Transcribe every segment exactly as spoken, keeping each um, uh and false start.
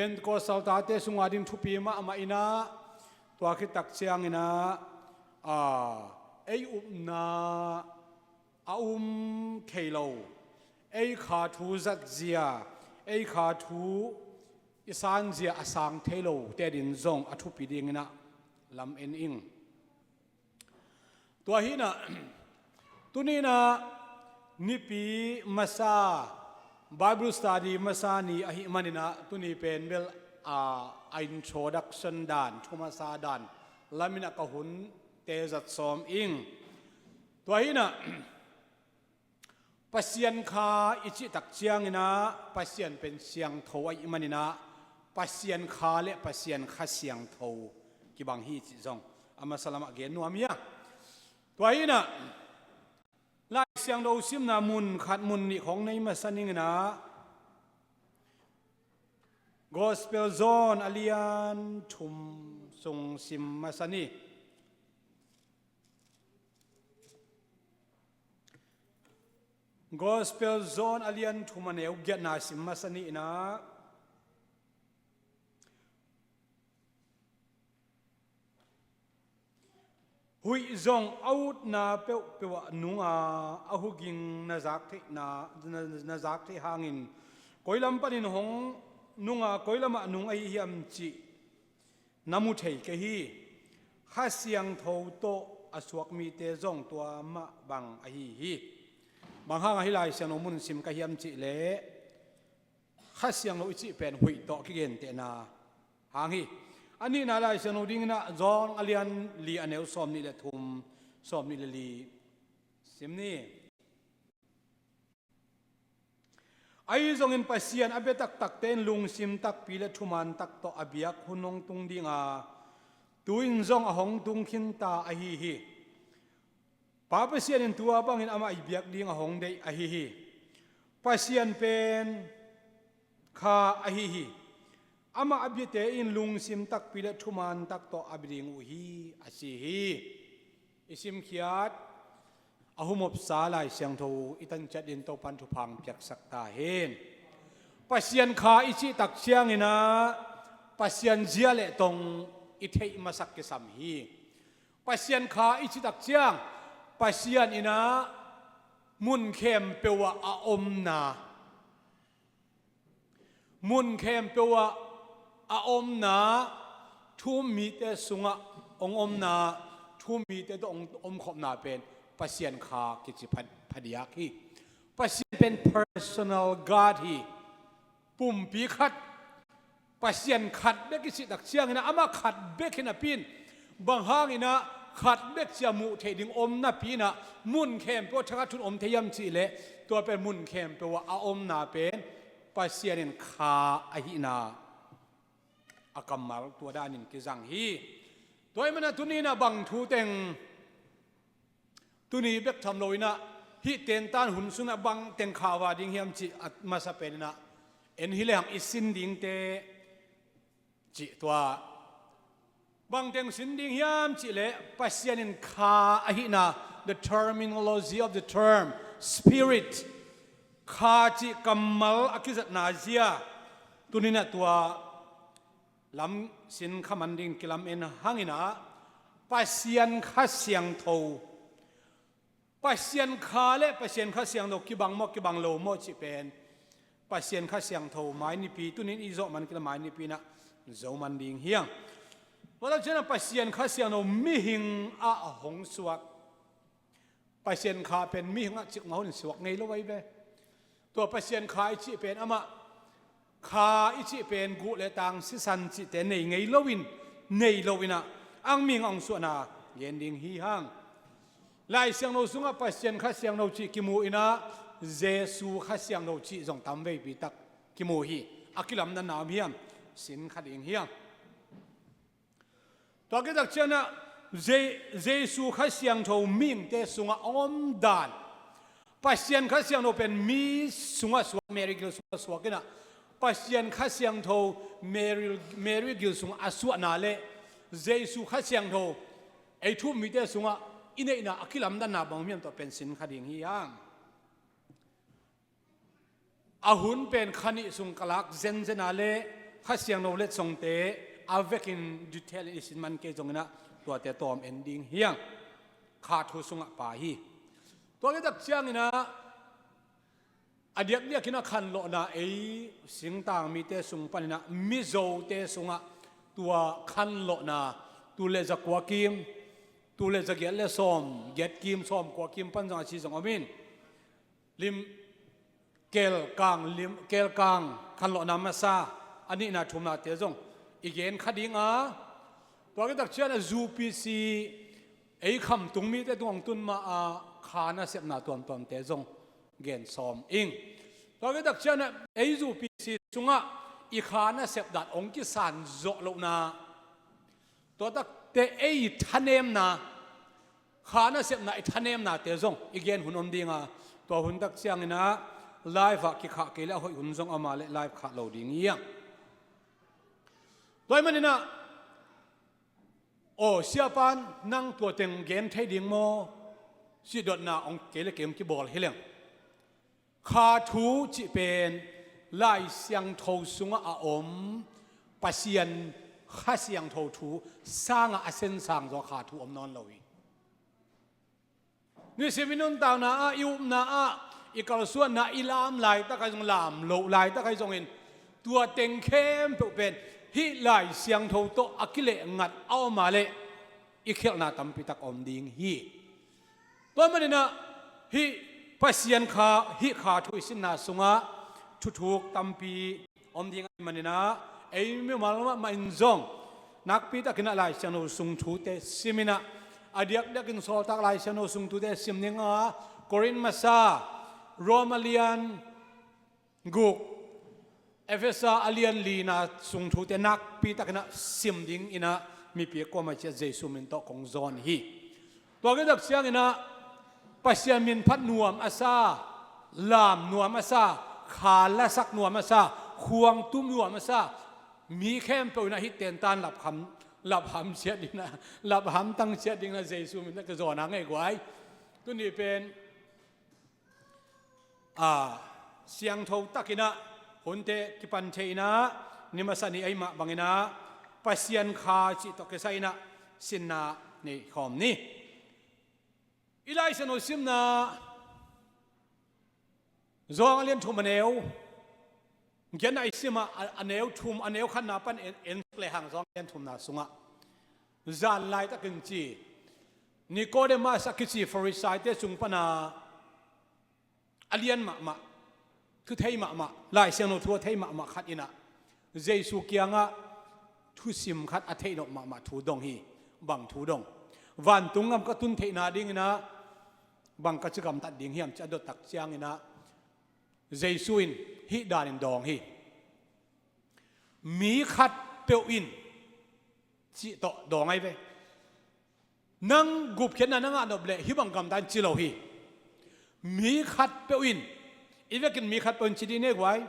Pentecostal tate sungah ding thupi mahmah inah, tua khit tak cianginah, a, ei upna a um thei lo, ei kha thu zatzia, ei kha thu i sanzia a sang thei lo te din zong a thupi dinginah lam en ing. Tua hinah, tuninah nipi masa, Bible study masa ni ahih maninah, tuni pen bel a, a introduction dan, thu masa dan laminah ka hun te zat sawm ing. Tua hinah, Pasian kha i cih tak cianginah Pasian pen siangtho ahih maninah Pasian kha le Pasian kha siangtho kibang hi cih zong a masa lamah gen nuam hi a. Tua hinah Lai Siangtho simna mun khat mun nih khong nei masa ninginah Gospel John a lian thum sung sim masa ni. Gospel John a lian thum a neu giatna sim masa ni inah, huih zong a utna peuhpeuh ah nunga a huging na zak theihna, na, na zak theih hangin koi lam panin hong nunga koi lamah nung ahi hiam cih na mu thei kei hi. Kha Siangtho tawh a suak mite zong tua mah bang ahi hi. Bang hanga hih Lai Siangtho mun sim ka hiam cih leh Kha Siangtho i cih pen huih tawh kigentehna hang hi. A nihna Lai Siangtho dinginah John a lian li a neu sawm nih le thum, sawm nih le li sim ni. Ahi zongin Pasian a bia taktakte in lungsim takpi le thuman tak tawh a biak hun hong tung dinga, tu-in zong a hong tung khinta ahi hi. Pa Pasian in tua bangin amah i biak ding a hong deih ahi hi. Pasian pen kha ahi hi. Amah a biate in lungsim takpi le thuman tak tawh a bia ding uh hi, a ci hi. I simkhiat a humopsa Lai Siangtho i tanciat din Topan thupha piaksak ta hen. Pasian kha i cih tak cianginah Pasian zia le tong i theih masak kisam hi. Pasian kha i cih tak ciang Pasian inah mun khempeuh ah a omna, mun khempeuh ah a omna, thu-um mite sungah hong omna, thu-um mite tawh hong omkhopna pen Pasian kha kici pha, phadiak hi. Pasian pen personal God hi. Pumpi khat, Pasian khat bek i cih tak cianginah amah khat bek hi napi-in, bang hanginah khat bek cia muh theih ding om napi-inah mun khempeuh thakhat thun om thei hiam cih leh, tua pen mun khempeuh ah a omna pen Pasian in kha ahihna a kammal tua danin kizang hi. Tua ahih manin tuninah bang thu teng, tuni bek tham loinah hih tentan hun sunah bang teng kha va ding hiam cih a masa peninah en hi lehang i sin dingte cih tua. Bang teng sin ding hiam cih leh Pasian in kha ahihna, the terminology of the term, spirit, kha cih kammal a kizatna zia, tuninah tua lam sin kha man ding kilam en hanginah Pasian Kha Siangtho, Pasian kha le Pasian Kha Siangtho kibang maw kibang lo maw cih pen Pasian Kha Siangtho mai nipi, tunin i zawh man kila mai nipi inah zo man ding hiang. Tua tak cianah Pasian Kha Siangtho mihing ah a hong suak. Pasian kha pen mihing ah cikmah hun in suak ngei lo ahi ve. Tua Pasian kha i cih pen amah kha i cih pen guh le tang sisan cihte nei ngei loin, nei loinah ang mihing a hong suahna gen ding hi hang. Lai Siangtho sungah Pasian Kha Siangtho cih kimu inah Jesu Kha Siangtho cih zong tam veipi tak kimu hi. A kilamdanna om hiam? Sin kha ding hiam? Tua khit tak cianah Je-, Jesu Kha Siangtho mihingte sungah a om dan, Pasian Kha Siangtho pen mi sungah suak, Mary gil sungah suak inah Pasian Kha Siangtho Mary, Mary gil sungah a suahna le Jesu Kha Siangtho ei thu-um mite sungah i neihna a kilamdanna bang hiam tawh pen sin kha ding hi hang. A hun pen kha nih sung ka lak zenzen a le Kha Siangtho letsongte a vekin detail in i sin man kei zonginah tuate tawm en ding hi hang. Kha thu sungah pha hi. Tua khit tak cianginah a diakdiakin a khanlawhna ei singtang mite sung paninah Mizote sungah tua khanlawhna tul le za kua kim, tul le za giat le sawm giat kim, sawm kua kim pan zong a si zong om in, lim, kelkang, lim, kelkang khanlawhna masa a nihna thumnate zong i gen kha dinga, tua khit tak cianah U P C ei khamtung mite tungah tun mah a kha nasepna tuamtuamte zong gen sawm ing. Tua khit tak cianah ei U P C sungah i kha nasep dan hong kisan zawh lohna, tua takte ei thanemna, kha nasepna i thanemnate zong i gen hun om dinga, tua hun tak cianginah live ah kikhah kei le a hoih hun zong a ma le live khah lo ding hi hang. Tua ahih maninah, aw, siapan nang tua teng gen thei ding maw, cih dotna hong kei le kei hong kibawl hi leng. Kha thu cih pen Lai Siangtho sungah a om Pasian Kha Siangtho thu sangah a sensang zaw kha thu om nawn lo hi. Nisim i nuntakna ah, i upna ah, i kalsuanna, i lam laitak ahi zong, lam loh laitak ahi zongin, tua teng khempeuh pen hih Lai Siangtho tawh a kilehngat a om a leh i khialhna tampitak om ding hi. Tua maninah hih Pasian kha, hih kha thu i sinna sungah thuthuk tampi om ding ahih maninah, ei mimal mahmah in zong nakpitakinah Lai Siangtho sung thute siminah, a diakdiakin sawltak Lai Siangtho sung thute sim dinga, Korin masa, Rom a lian guk, Efesa a lian lina sung thute nakpitakinah sim dinginah mipi kuamah ciat Jesu min tawh kong zawn hi. Tua khit tak cianginah Pasian min phat nuam a sa, lam nuam a sa, kha lasak nuam a sa, khuang tum nuam a sa mi khempeuh inah hih tentan lapham, lapham ciat dinginah, lapham tang ciat dinginah Jesu min tawh ka zawn a ngei guai. Tuni pen a siangtho takinah hunte kipan thei inah, ni masa ni ahih mah banginah Pasian kha cih tawh kisai inah sinna nei khawm ni. I Lai Siangtho simna Johan a lian thum a neu giatna i simah, a, a neu thum, a neu khatna pan en, en lehang Johan a lian thumna sungah zan laitakin ci Nikodemas a kici Farisaite sung pana a lian mahmah, thu thei mahmah, Lai Siangtho thu a thei mahmah khat inah Jesu kiangah thusim khat a theih nop mahmah thu dong hi. Bang thu dong? Vantung gam ka tun theihna dinginah bang ka ci gamtat ding hiam ci a dot tak cianginah Jesu in hih danin dawng hi. Mi khatpeuh in cih tawh dawng ahi ve. Nang gupkhiatna na ngah nop leh hih bang gamta in ci lo hi. Mi khatpeuh in, i vekin mi khatpeuh in ci dih ne guai.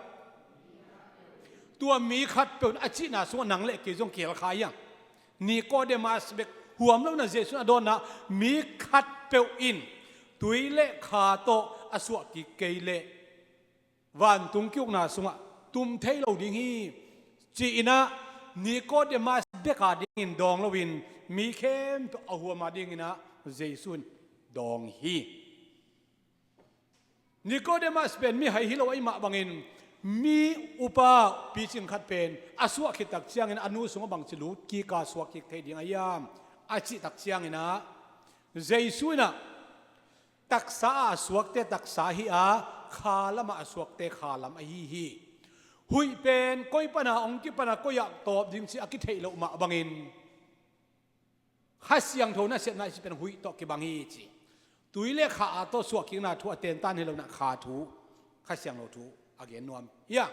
Tua mi khatpeuh in a cihna sungah nang le kei zong kihel kha hi hang. Nikodemas bek huam lohna Jesu in a dawnna, mi khatpeuh in tui le kha tawh a suah kik kei leh vantung ki-ukna sungah tum thei lo ding hi, ci-inah Nikodemas bek a dingin dawng loin mi khempeuh a huam a dinginah Jesu in dawng hi. Nikodemas pen mihai hi lo ahih mah bangin mi upa picing khat pen a suah khit tak ciangin a nu sungah bangci lut kik a suak kik thei ding a hiam a cih tak cianginah Jesu inah taksa a suakte taksa hi a, kha lamah a suakte kha lam ahi hi. Huih pen koi pana hong kipana koi ah tawp ding cih a kitheih loh mah bangin Kha Siangtho nasepna i cih pen huih tawh kibang hi ci. Tui le kha a tawh suahkikna thu a tentan hi lo inah kha thu, Kha Siangtho thu a gen nuam hi a.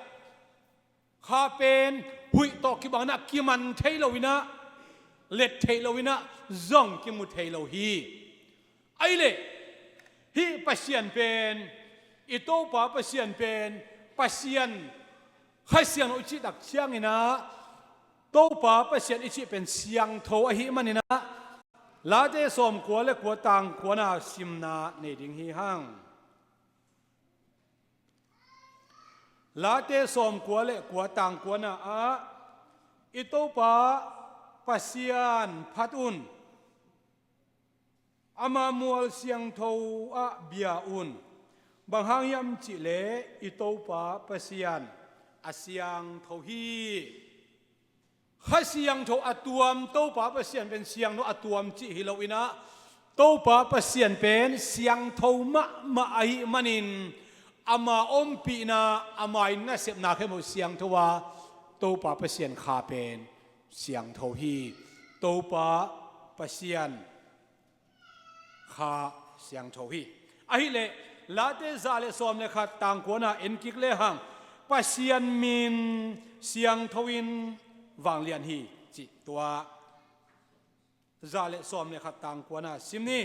Kha pen huih tawh kibang inah kiman thei lo inah, let thei lo inah, zong kimu thei lo hi. Ahih leh hih Pasian pen, i Topa Pasian pen Pasian Kha Siangtho i cih tak cianginah Topa Pasian i cih pen siangtho ahih maninah Late sawmkua le kua tang kuana simna nei ding hi hang. Late sawmkua le kua tang kuana ah I Topa Pasian phat un, ama mual siangtho ah bia un. Bang hang hiam cihleh i Topa Pasian a siangtho hi. Kha Siangtho a tuam, Topa Pasian pen siangtho a tuam cih hi loinah, Topa Pasian pen siangtho mahmah ahih manin, ama ompihna, ama in nasepna khempeuh siangtho a, Topa Pasian kha pen siangtho hi. Topa Pasian kha siangtho hi. Ahileh, Late za le sawm le khat tangkuana en kik lehang, Pasian min siangtho in vanglian hi, cih tua za le sawm le khat tangkuana sim ni.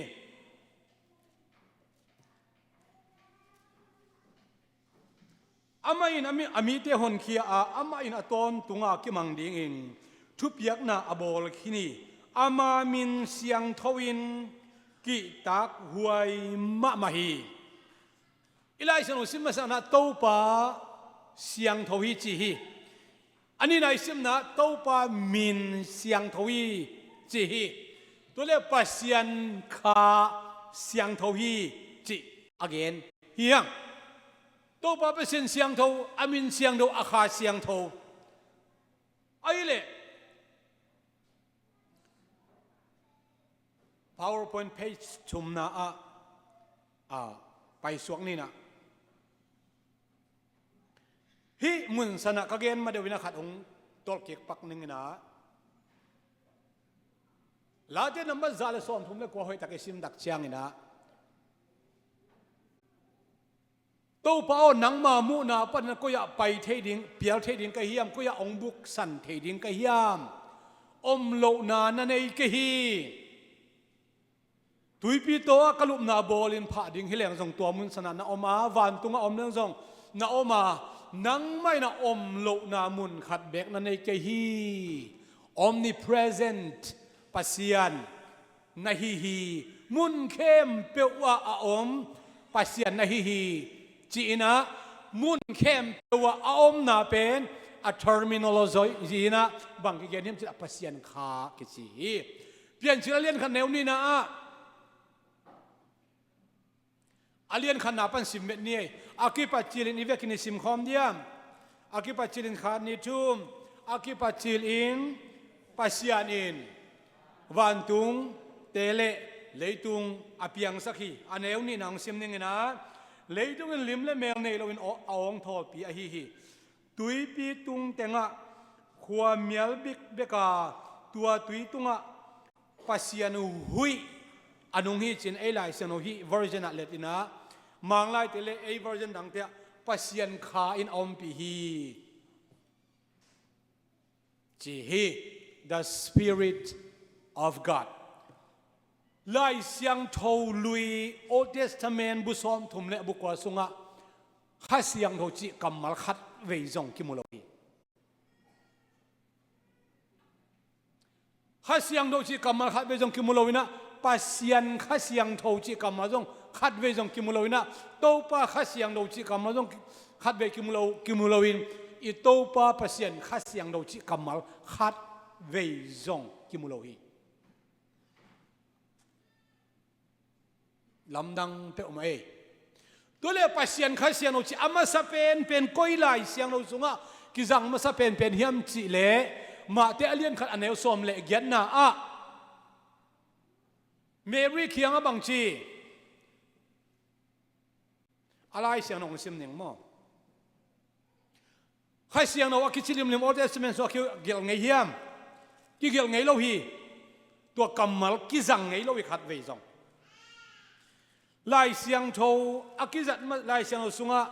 Amah in a mi, a mite honkhia a, amah in a tawntunga kimang dingin thupiakna a bawl khin hi. Ama min siangtho in kihtak huai mahmah hi. I Lai Siangtho sim masakna Topa siangtho hi ci hi. A nihna i simna Topa min siangtho hi ci hi. Tua le Pasian kha siangtho hi cih a gen hi hang. Topa Pasian siangtho, a min siangtho, a kha siangtho. Ahileh PowerPoint page thumna ah, ah, paisuak ninah. Hih mun sanah ka gen ma deuh in a khat hong tolh kik pak ning inah. Late nambat za le sawmthum le kua hoihtak i sim tak cianginah, Topa aw, nangma muhna panin koi-ah pai thei ding, pial thei ding ka hiam, koi-ah hong buksan thei ding ka hiam? Om lohna na nei kei hi. Tuipi tawh ah ka lupna bawlin phah ding hi leng zong tua mun sanah na om a, vantungah om leng zong na om a, nangmah in a om lohna mun khat beek na nei kei hi. Omnipresent Pasian na hi hi. Mun khempeuh ah a om Pasian na hi hi. Ci-inah mun khempeuh ah a omna pen a terminology inah bang kigen hiam cih a Pasian kha kici hi. Piancil a lian khat neu nihna ah, a lian khatna pan sim met ni ei. A kipat cilin i vekin i sim khawm diam? A kipat cilin khat ni thum. A kipat cilin Pasian in vantungte le leitung a piangsak hi. A neu nihna hong sim ninginah, leitung in lim le mel nei loin aw-, a awngthawlpi ahi hi. Tuipi tung tengah khuamial bikbek a, tua tui tungah Pasian huih a nung hi cin, ei Lai Siangtho hih version ah letinah, Manglaite le ei version dangte ah Pasian kha in a ompih hi. Ci hi, the Spirit of God. Lai Siangtho lui Old Testament bu sawmthum le bu kua sungah Kha Siangtho cih kammal khat vei zong kimu lo hi. Kha Siangtho cih kammal khat vei zong kimu lo inah, Pasian Kha Siangtho cih kammal zong khat vei zong kimu lo inah, Topa Kha Siangtho cih kammal zong khat vei kimu lo, kimu lo in, i Topa Pasian Kha Siangtho cih kammal khat vei zong kimu lo hi. Lamdang peuhmah ei. Tua le Pasian Kha Siangtho cih a masa penpen koi Lai Siangtho sungah kizang masa penpen hiam cih leh, Mate a lian khat a neu sawm le giatna ah Mary kiangah bang ci? A Lai Siangtho hong sim ning maw? Kha Siangtho a kici limlim Old Testament sungah kigelh ngei hiam? Kigelh ngei lo hi. Tua kammal kizang ngei lo hi khat vei zong. Lai Siangtho a kizat ma-, Lai Siangtho sungah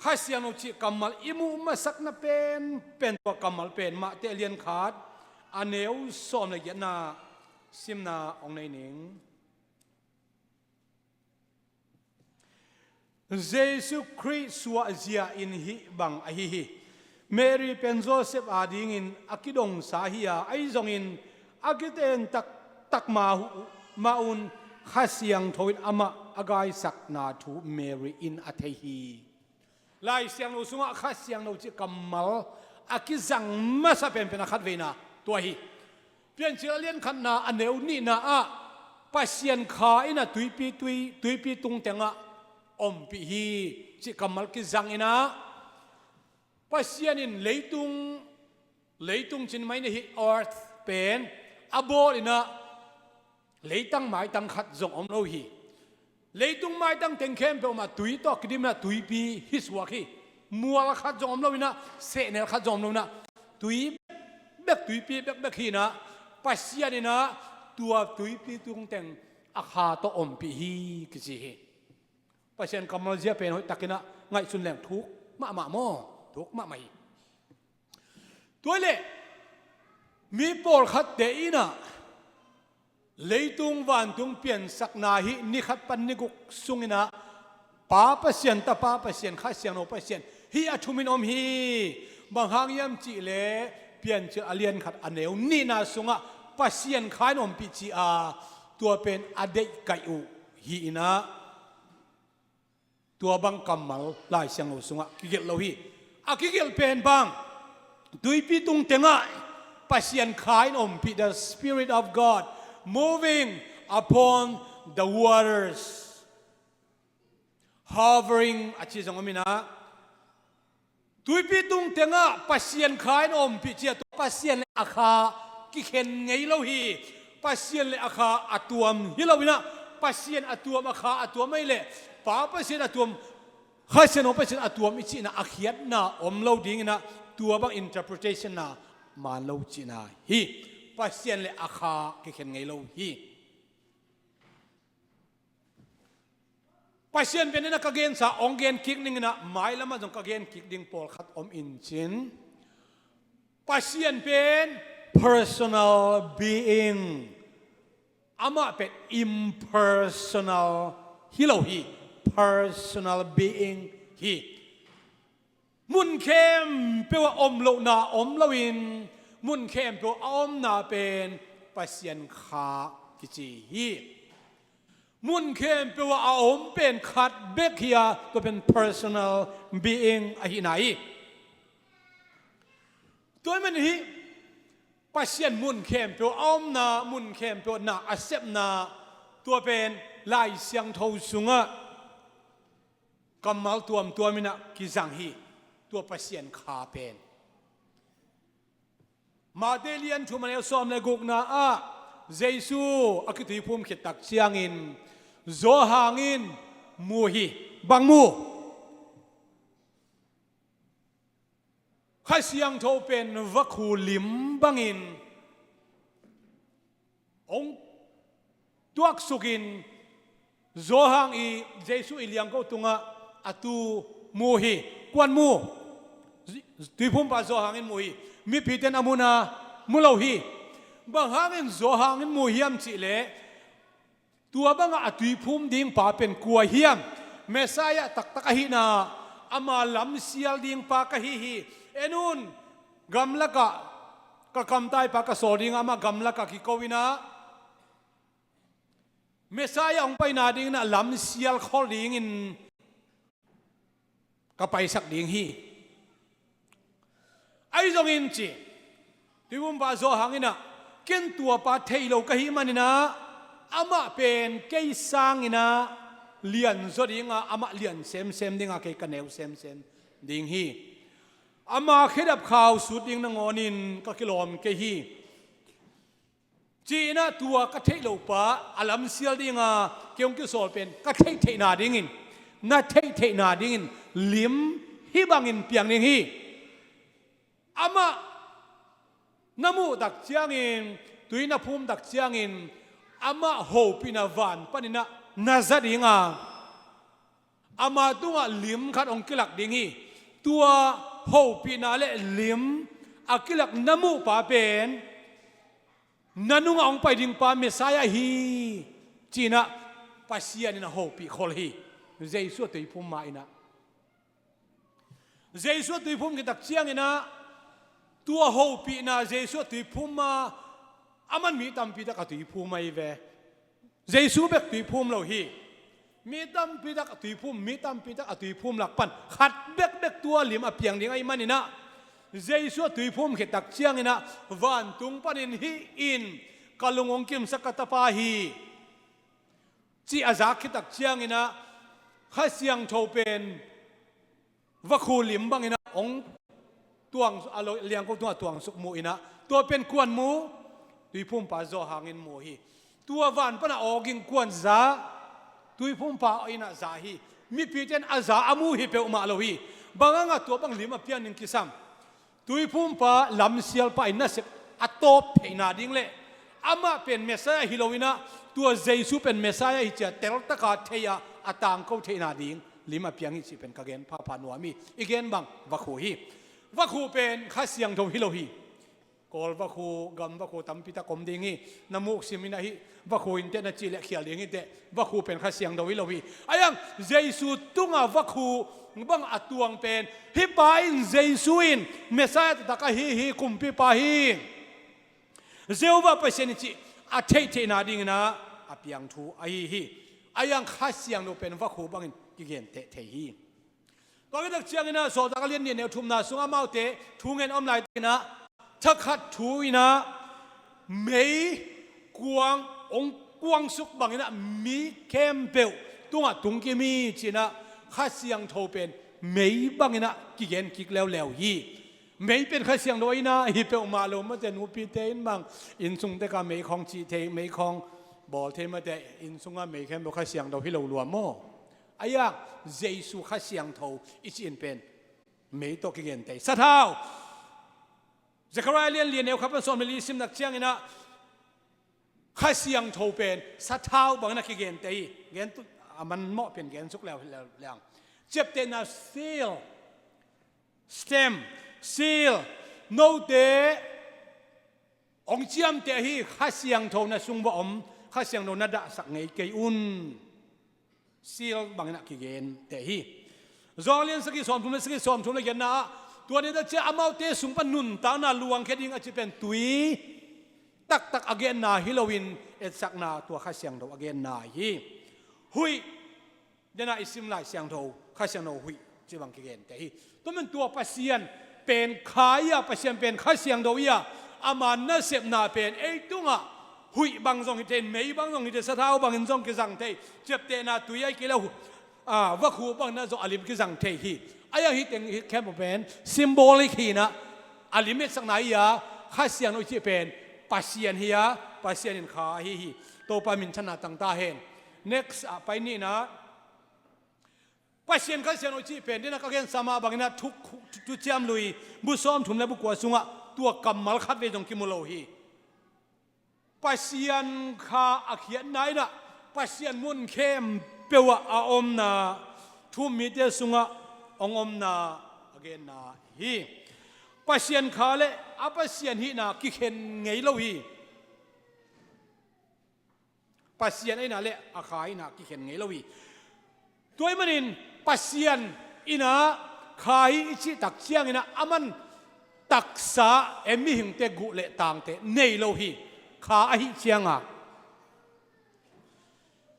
Kha Siangtho cih kammal i muh masakna penpen tua kammal pen Mate a lian khat a neu sawm le giatna simna hong nei ning. Jesu Khrih suahzia in hih bang ahi hi. Mary pen Joseph adingin a kidongsa hi a, ahi zongin a kiten taktak ma hu-, ma un Kha Siangtho in amah a gaisakna thu Mary in a thei hi. Lai Siangtho sungah Kha Siangtho cih kammal a kizang masa penpen a khat veina tua hi. Piancil a lian khatna a neu nihna ah Pasian Kha in a tuipi, tui, tuipi tung tengah ompih hi cih kammal kizang in ah Pasian in leitung, leitung cin mai na hi, earth pen a bawl in ah leitang maitang khat zong om lo hi. Leitung maitang teng khempeuh mah tui tawh kidim in ah tuipi hi suak hi. Mual khat zong om lo in ah, sehnel khat zong om lo in ah, tui bekbek, tuipi bekbek hi in ah, Pasian in ah tua tuipi tung teng a Kha tawh ompih hi kici hi. Pasian kammal zia pen hoih takin ah ngaihsun leng thuk mahmah maw? Thuk mahmah hi. Tua leh mi pawlkhatte in ah leitung vantung piansakna hih ni khat pan ni guk sung in ah Pa Pasian, Tapa Pasian, Kha Siangtho Pasian hih a thumin om hi. Bang hang hiam cih leh Piancil a lian khat a neu nihna sungah Pasian Kha in ompih ci-a tua pen a deihkaih uh hi in ah tua bang kammal Lai Siangtho sungah kigelh lo hi. A kigelh pen bang, tuipi tung tengah Pasian Kha in ompih, the Spirit of God moving upon the waters, hovering a ci zong om in ah, tuipi tung tengah Pasian Kha in ompih ci-a tua Pasian le a Kha kikhen ngei lo hi. Pasian le a Kha a tuam hi lo in ah, Pasian a tuam, a Kha a tuam ahih leh Pa Pasian a tuam, Kha Siangtho Pasian a tuam i cihna a khiatna om lo ding in ah, tua bang interpretation na man lo cihna hi. Pasian le a Kha kikhen ngei lo hi. Pasian pen in ah ka gensa hong gen kik ning in ah, mailam ah zong ka gen kik ding pawlkhat om in cin. Pasian pen personal being. Amah pen impersonal hi lo hi. Personal being hi. Mun khempeuh ah om lohna om loin, mun khempeuh a omna pen Pasian Kha kici hi. Mun khempeuh ah a om pen khat bek hi a, tua pen personal being ahihna hi. Tua ahih manin hih Pasian mun khempeuh a omna, mun khempeuh na a sepna, tua pen Lai Siangtho sungah kammal tuamtuam in ah kizang hi. Tua Pasian Kha pen Mate lian thum a neu sawm le gukna ah Jesu a kituiphum khit tak ciangin Johan in mu hi. Bang mu? Kha Siangtho pen vakhu lim bangin hong tuaksukin Johan i, Jesu i liangko tungah a tu mu hi. Kuan mu? Tuiphumpa Johan in mu hi. Mipite in a mu na, mu lo hi. Bang hangin Johan in mu hiam cih leh, tua bangah a tuiphum ding pa pen kua hiam? Messiah taktak ahihna, ama lamsial ding pa ka hi hi. En un, gamlakah ka kamtai pa ka sawl ding, amah gamlakah kiko in ah, Messiah hong paina dingin ah lamsial khol dingin ka paisak ding hi. Ahi zongin ci, tuiphumpa Johan in ah, ken tuapa thei lo ka hih manin ah, amah pen kei sangin ah lianzaw ding a, amah lian semsem ding a, kei ka neu semsem ding hi. Ama khedap khau sut ding nangawnin ka kilawm kei hi. Ci-in ah tua ka theih loh pa a lamsial ding a kei hong kisawl pen ka theihtheihna dingin, na theihtheihna dingin lim hih bangin piang ding hi. Amah na muh tak ciangin, tui na phum tak ciangin, amah hopihna van panin ah na za ding a, ama tungah lim khat hong kilak ding hi. Tua hopihna le lim a kilak na muh pa pen na nungah hong pai ding pa Messiah hi, ci-in ah Pasian in a hopih khol hi. Jesu a tuiphum ma-in ah, Jesu a tuiphum khit tak ciangin ah, tua hopihna Jesu a tuiphum ma, aman mi tampi tak a tuiphum ahi ve. Jesu bek tuiphum lo hi. Mi tampi tak a tuiphum, mi tampi tak a tuiphum lak pan khat bekbek tua lim a piang ding ahih manin ah, Jesu a tuiphum khit tak ciangin ah vantung panin, "Hih in ka lung hong kimsak ka Tapa hi," ci a zak khit tak ciangin ah Kha Siangtho pen vakhu lim bangin ah hong tuang, a lo, liangko tungah tuangsuk mu in ah, tua pen kuan mu, tuiphumpa Johan in mu hi. Tua van pana awging kuan za, tuiphumpa in ah za hi. Mipite in a za a mu hi peuhmah lo hi. Bang hangah tua bang lim a piang ding kisam? Tuiphumpa lamsialpa in nasep a tawp theihna ding le amah pen Messiah hi lo in ah, tua Jesu pen Messiah hi ci a teltaka thei a, a tangko theihna ding lim a piang hi cih pen ka gen phapha nuam hi. I gen bang vakhu hi. Vakhu pen Kha Siangtho hi lo hi. Kawl vakhu, gam vakhu tampi tak om ding hi. Na muk sim in ah hih vakhu in teh na cih leh khial ding hi teh. Vakhu pen Kha Siangtho hi lo hi. Ahi hang Jesu tungah vakhu bang a tuang pen, hih pa in, Jesu in Messiah taktak ahi hi, kumpipa hi, Jehovah Pasian hi cih a theihtheihna dingin ah a piang thu ahi hi. Ahi hang Kha Siangtho pen vakhu bangin kigenteh thei hi. Tua khit tak ciangin ah Sawltak a lian nih, a neu thumna sungah amaute thu ngen a om laitakin ah thakhat thu in ah mei kuang hong kuangsuk bangin ah mi khempeuh tungah tungkim hi ci in ah Kha Siangtho pen mei bangin ah kigen kik leuleu hi. Mei pen Kha Siangtho in ah hi peuhmah lo, mate nupite in bang innsung teka mei khawng cih thei, mei khawng bawl thei, mate innsungah mei khempeuh Kha Siangtho hi lo lua maw? Ahi hang Jesu Kha Siangtho i cih in pen mei tawh kigenteh hi. Sathau. Zekhariah lian li, a neu khat pan sawm le li sim tak ciangin ah Kha Siangtho pen sathau bangin ah kigenteh hi. Gen tu a man mawh pen gensuk leuleu leng. Ciaptehna seal, stamp, seal. Note hong ciamteh hi, Kha Siangtho na sung va om, Kha Siangtho na dahsak ngei kei un. Seal bangin ah kigenteh hi. Johan lian sagih, sawmthum le sagih, sawmthum le giatna ah, tua ni tak ciang amaute sung pan nuntakna luangkhia ding a cih pen tui taktak a genna hi loin etsakna, tua Kha Siangtho a genna hi. Huih, dena i sim Lai Siangtho, Kha Siangtho huih cih bang kigenteh hi. Tua man tua Pasian pen Kha hi a, Pasian pen Kha Siangtho hi a, ama nasepna pen ei tungah huih bang zong hi thei, mei bang zong hi thei, sathau bangin zong kizang thei, ciaptehna tui ahih kei leh, a, vakhu bangin ah zong a lim kizang thei hi. Ahi hang hih teng hi khempeuh pen symbolic hi in ah, a lim etsakna hi a, Kha Siangtho i cih pen Pasian hi a, Pasian in Kha ahi hi. Topa minthanna tang ta hen. Next ah pai ni in ah, Pasian Kha Siangtho i cih pen, dena ka gensa mah bangin ah thu, thu, Thuciam Lui bu sawmthum le bu kua sungah tua kammal khatvei zong kimu lo hi. Pasian Kha a khiatna in ah, Pasian mun khempeuh ah a omna, thu-um mite sungah hong omna a genna hi. Pasian Kha le a Pasian hihna kikhen ngei lo hi. Pasian ahihna le a Kha ahihna kikhen ngei lo hi. Tua ahih manin Pasian in ah Kha hi i cih tak ciangin ah aman taksa, e, mihingte guh le tangte nei lo hi, Kha ahih ciangin.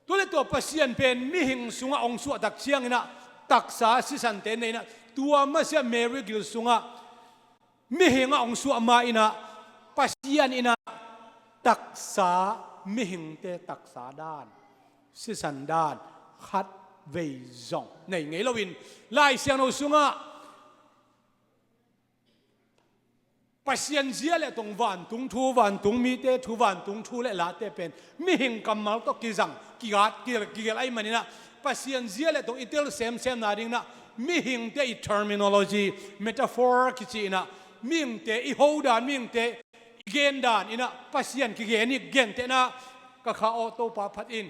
Tua leh tua Pasian pen mihing sungah hong suah tak ciangin ah taksa sisante nei in ah, tua masiah Mary gil sungah mihing ah hong suah ma in ah, Pasian in ah taksa, mihingte taksa dan, sisan dan khatvei zong nei ngei loin, Lai Siangtho sungah Pasian zia le tong vantung thu, vantung mite thu, vantung thu le late pen mihing kammal tawh kizang, kigat, kigelh, kigelh ahih manin ah, Pasian zia le tong i tel semsem nadingin ah, mihingte i terminology, metaphor kici in ah, mihingte i hodan, mihingte i gendan in ah, Pasian kigen hi. Gentehna, ka kha aw, Topa phat in.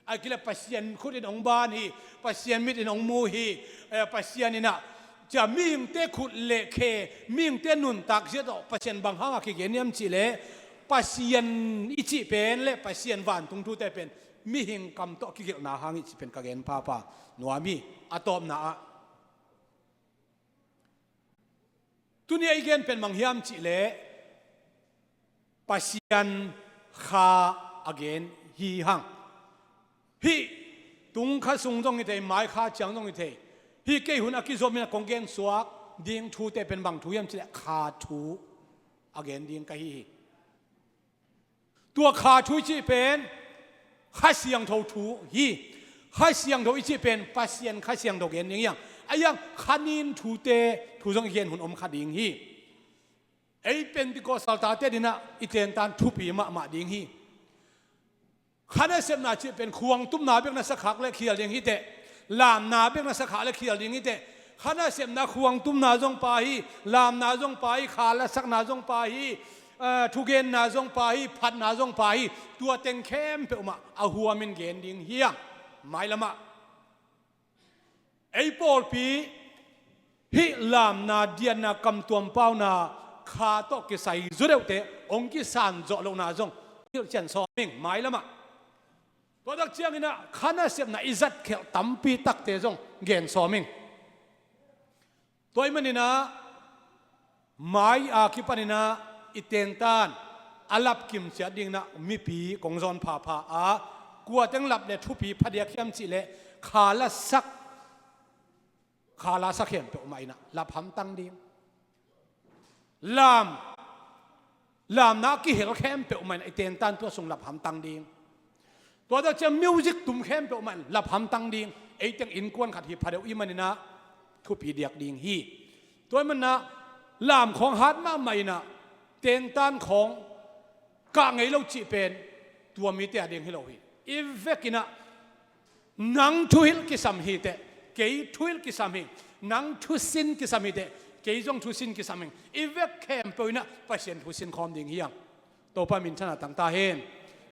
Ahih kei leh Pasian khut in hong ban hi, Pasian mit in hong mu hi, eh, Pasian in ah, cia mihingte khut le khe, mihingte nuntak zia tawh Pasian bang hangah kigen hiam cih leh, Pasian i cih pen le Pasian vantung thute pen mihing kam tawh kigelhna hang i cih pen ka gen phapha nuam hi. A tawpna ah, tuni a i gen pen bang hiam cih leh, Pasian Kha a gen hi hang. Hih tung kha sung zong hi thei, mai kha ciang zong hi thei. Hih kei hun a kizom in ah kong gen suak, ding thute pen bang thu hiam cih leh kha thu a gen ding ka hi hi. Tua kha thu i cih pen Kha Siangtho thu hi. Kha Siangtho i cih pen Pasian Kha Siangtho gen ding hi hang. A hiang kha nin thute thu zong i gen hun om kha ding hi. Ei Pentecost saltate dinah i tentan thupi mahmah ding hi. Kha nasepna cih pen khuangtumna bek na sakhak le khial ding hi teh. Lamna bek na sakhak le khial ding hi teh. Kha nasepna khuangtumna zong pha hi, lamna zong pha hi, kha lasakna zong pha hi, eh, thugenna zong pha hi, phatna zong pha hi. Tua teng khempeuh mah a huamin gen ding hi hang. Mailamah ei pawlpi hih lamna, dianna, kamtuam pauna kha tawh kisai zaw deuhte hong kisan zawh lohna zong hilhcian sawm ing. Mailamah tua tak cianginah kha nasepna i zatkhelh tampi takte zong gen sawm ing. Tua ahih maninah mai a kipaninah i tentan a lap kimciat dinginah mipi kong zawn phapha a, kua teng lap le thupi phadiak hiam cih leh kha lasak, kha lasak khempeuh mah inah lap hamtang ding. Lam, lamna kihel khempeuh mah inah i tentan tua sung lap hamtang ding. Tua tak ciang music tum khempeuh mah in lap hamtang ding. Ei teng innkuan khat hi pha deuh i hih maninah thupi diak ding hi. Tua ahih maninah lam khawng hat mahmah inah tentan khawng kah ngei lo cih pen tua mite a ding hi lo hi. I vekinah nang thuhilh kisam hi teh, kei thuhilh kisam hi. Nang thusin kisam hi teh, kei zong thusin kisam hi. I vek khempeuh inah Pasian thusin khawm ding hi hang. Topa minthanna tang ta hen.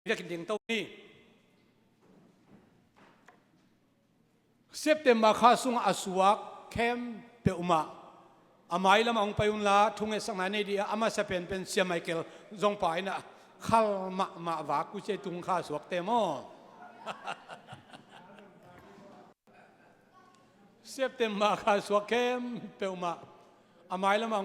I vekin ding to ni. September kha sungah a suak khempeuh mah a mailamah hong pai unla, thungetsakna nei dih a, a masa penpen Sia Michael zong pa inah khal mahmah vak kuce tung kha suakte maw? September kha suak khempeuh mah a mailamah